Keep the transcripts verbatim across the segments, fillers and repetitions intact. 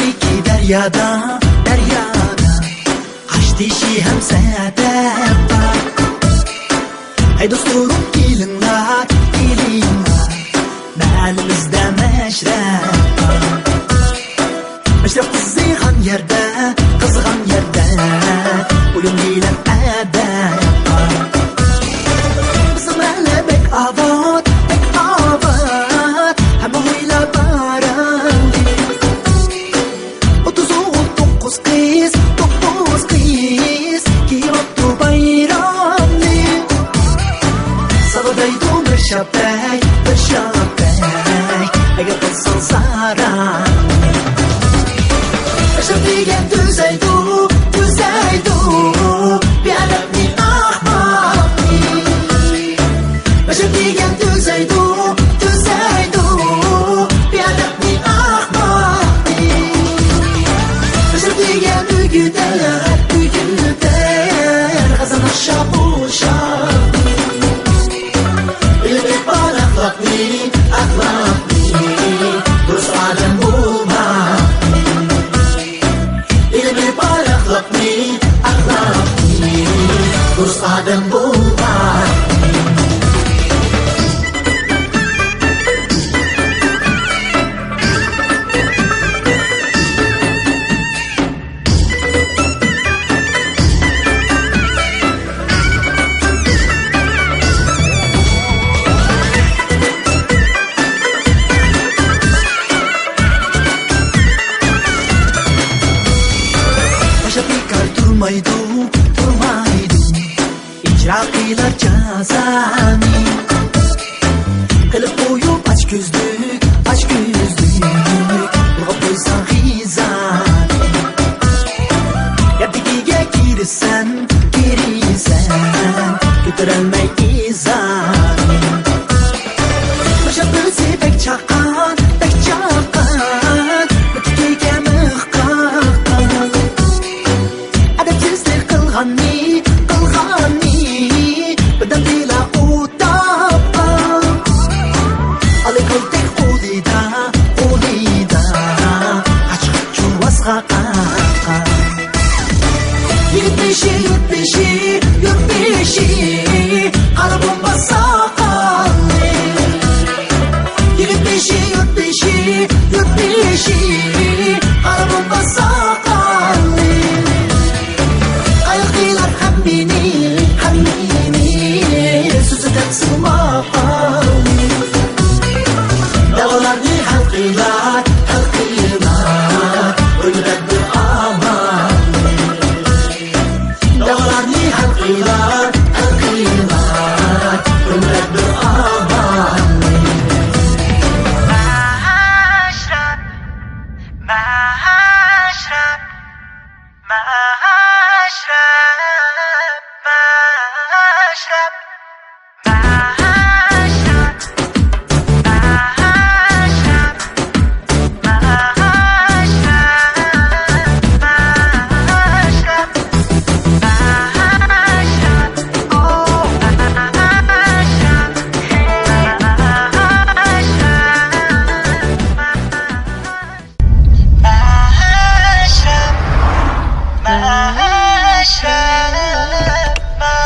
ئىككى دەريادا، دەريادا قاشتېشى ھەم سەدەپ بار. ھەي دوستلىرىم، كېلىڭلار، كېلىڭلار، مەھەللىمىزدە مەشرەپ بار. مەشرەپ قىزىغان يەردە، قىزىغان يەردە ئويۇن بىلەن ئەدەپ بار. بىزنىڭ مەھەللە بەك ئاۋات، بەك ئاۋات، ھەممە ھويلا بارىڭلى. ئوتتۇز ئوغۇل، توققۇز قىز، توققۇز قىز كىيىۋاپتۇ بايرامنى. ساغدايدۇ بىر شاپەي، بىر شاپەي، ئەگەر قىلساڭ ساراڭ. ئەشرەپ دېگەن تۈزەيدۇ، تۈزەيدۇ بىئەدەپنى، ئەخمەقنى. ئەشرەپ دېگەن تۈزەيدۇ، تۈزەيدۇ بىئەدەپنى، ئەخمەقنى. ئەشرەپ دېگەن ئۆگىتەر، ئۆگىتەر قازاناق شاپۇشاق. ئىلمى بار ئەخلاقنى، ئەخلاقنى، دۇرۇس ئادەم بولماق. ئىلمى بار ئەخلاقنى، ئەخلاقنى، دۇرۇس ئادەم بولماق. باشا بىكار تۇرمايدۇ، تۇرمايدۇ. ئىجرا قىلار جازانى. قىلىپ قويۇپ ئاچ كۆزلۈك، ئاچ كۆزلۈك، بۇلغاپ قويساڭ خىزانى. يەردىكىگە كىرىسەن، كىرىسەن، كۆتۈرەلمەي ئىزانى. باشا بىرسى بەك چاققان، بەك چاققان، بىر تۈتۈكە مىخ قاققان. ئەدەپسىزلىك قىلغاننى، قىلغاننى، بىردەمدىلا ئۇ تاپقان. ئالىي كالتەك قولىدا، قولىدا، قاچقاچ جۇۋازغا قاققان. يىگىت بېشى، يۇرت بېشى، يۇرت بېشى، قارا بومبا ساقالى. يىگىت بېشى، يۇرت بېشى، يۇرت بېشى، قارا بومبا ساقالى. قايىل قىلار ھەممىنى، ھەممىنى، سۆزى تەپسىل ماقالى. داۋالارنى ھەل قىلار، ھەل قىلار، ئۆيدە بىر ئامال. داۋالارنى ھەل قىلار، ھەل قىلار، ئۆمرەك بىر ئامال. مەشرەپ، مەشرەپ، مەشرەپ، مەشرەپ.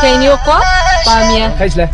كەينى يوققۇ؟ بارمىيە. قايسىلەر؟